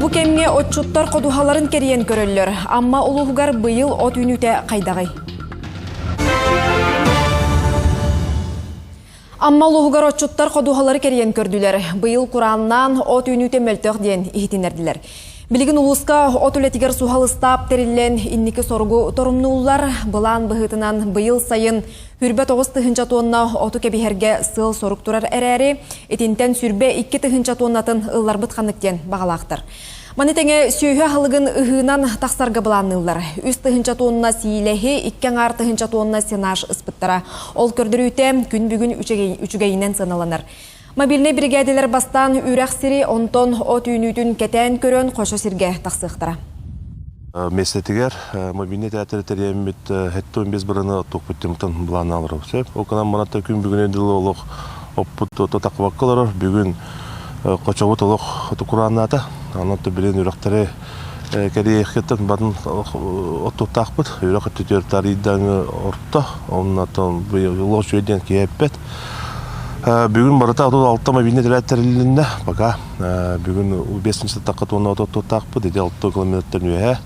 Бу кэмҥэ отчуттар ходуһаларын кэрийэн көрөллөр. Амма улууһугар быйыл от үүнүүтэ хайдаҕый? Амма улууһугар отчуттар ходуһалары кэрийэн көрдүлэр. Быйыл курааннаан от үүнүүтэ мөлтөх диэн иһитиннэрдилэр. Билигин улууска от үлэтигэр суһал ыстаап тэриллэн инники соругу торумнууллар. Былаан быһыытынан быйыл сайын Хүрбэ 9000 тонна оту кэбиһэргэ сыал-сорук турар эрээри, итинтэн сүрбэ 2000 тоннатын ылларбыт ханнык диэн баҕалаахтар. Маны тэҥэ сүөһү аһылыгын ыһыынан тахсарга былаанныыллар. 3000 тонна сиилэһи, 2,5 тыһыынча тонна сенаж ыспыттара. Ол көрдөрүүтэ күн бүгүн үчүгэйинэн сыаналанар. Мобильнай биригээдэлэр бастаан үрэх сири, онтон от үүнүүтүн кэтээн көрөн хочо сиргэ тахсыахтара. Миэстэтигэр мобильный театры тэрийэммит 75 быраны оттуохпут тымтан былааннаан олоробут сөп. Ол гынан маната күн бүгүнэ дылы олох оппут тотақпакка олорор. Бүгүн хочобут олох курааннаата. Онон билин үрэхтэри кэриэхкеттен барын оттуктаахпыт. Үрэх өттүтүөр тарыйдаҥы орто. Оннотон быйыл үчүгэй диэн киһи эппэт. Бүгүн барыта 36 мобильный тэрээт тэрилиннэ. Пока бүгүн 5 сыттаққа туонна оттуктаахпыт. Ити 6 километртан үөһэ.